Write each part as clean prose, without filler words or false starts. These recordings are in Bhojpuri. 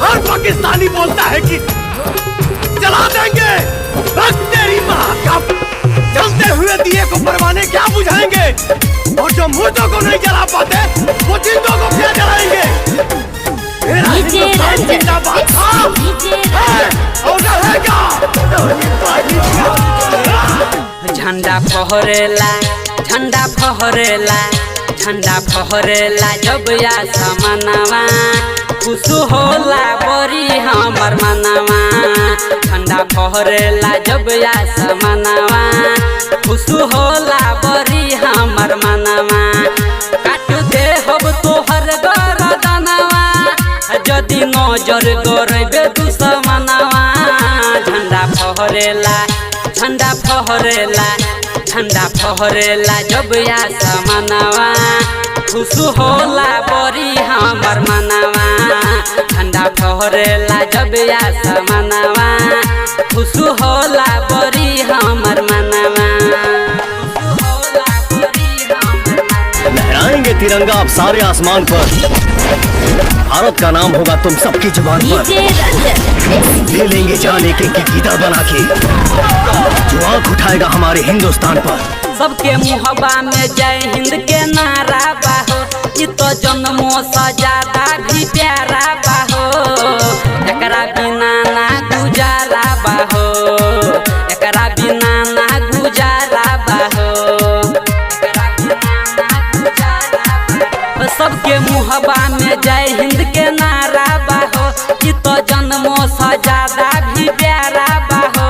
हर पाकिस्तानी बोलता है कि जला देंगे। बस तेरी माँ का जलते हुए दिए को परवाने क्या बुझाएंगे, और जो मुर्दों को नहीं जला पाते वो जिंदों को क्या जलाएंगे। मेरा हिंदुस्तान जिंदाबाद था, है और रहेगा। झंडा फहरेला, झंडा फहरेला, झंडा फहरेला जब आसमानवा, खुश होला बड़ी हमर मनवा। झंडा फहरेला जब आसमानवा, खुश होला बड़ी हमर मनवा। काट दे हब तोहर गरदनवा, जदि नजर करबे दुश्मनवा। झंडा फहरेला, झंडा फहरेला, झंडा फहरेला जब आसमानवा, खुश होला बड़ी हमर मनवा। झंडा फहरेला जब आसमानवा, खुश होला बड़ी हमर मनवा। लहराएंगे तिरंगा अब सारे आसमान पर, भारत का नाम होगा तुम सबकी जुबान पर। ले लेंगे जान एक एक की गीता बना के, जो आंख उठाएगा हमारे हिंदुस्तान पर। सबके मुहबा में जय हिंद के नारा बाहो, ई तो जन्मों से ज्यादा भी प्यारा बाहो। एकरा बिना ना गुजारा बाहो, एकरा बिना ना गुजारा बाहो, एकरा बिना ना गुजारा बाहो। सबके मुहबा में जय हिंद के नारा बाहो, ई तो जन्मों से ज्यादा भी प्यारा बाहो।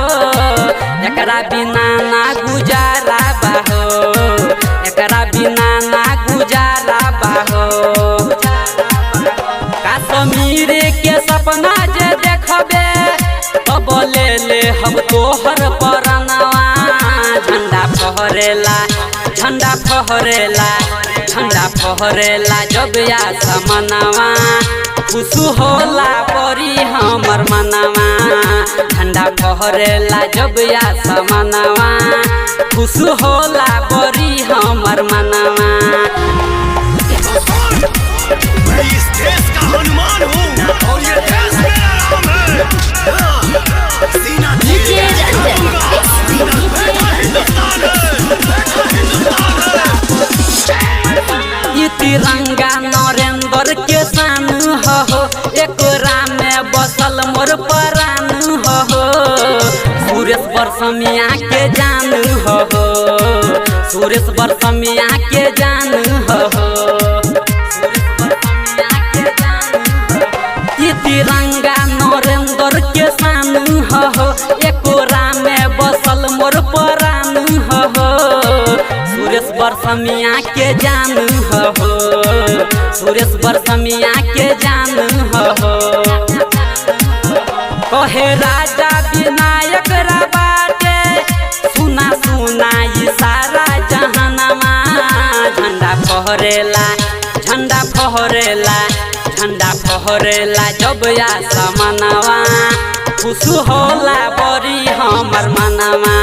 एकरा बिना ना गुजारा बाहो, एकरा बिना ना गुजारा बाहो। कश्मीर के सपना जे देखबे, तब ले ले हम तोहर परनवा। झंडा फहरेला, झंडा फहरेला, झंडा फहरेला जब आसमानवा, खुश होला बड़ी हमर मनवा। झंडा फहरेला जब आसमानवा, खुश होला बड़ी हमर मनवा। मैं इस देश का हनुमान हूँ और ये देश मेरा राम है। सीना चीर के चलूंगा, मेरा हिंदुस्तान है, मेरा हिंदुस्तान है। ई तिरंगा नरेंद्र के शान हो, एकरा में बसल मोर प्राण हो। सुरेश बरसमिया के जान हो, सुरेश बरसमिया के जान हो, सुरेश बरसमिया के जान हो। ई तिरंगा नरेंद्र के शान हो, एकरा में बसल मोर प्राण हो। सुरेश बरसमिया के जान हो, सुरेश बरसमिया के जान हो। कहे राजा विनायक बाटे, सुना सुना ई सारा जहानमा। झंडा फहरेला, झंडा फहरेला, झंडा फहरेला जब आसमानवा, खुश होला बड़ी हमर मनवा।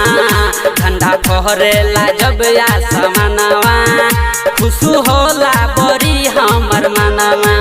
झंडा फहरेला जब आसमानवा, खुश होला बड़ी हमर मनवा।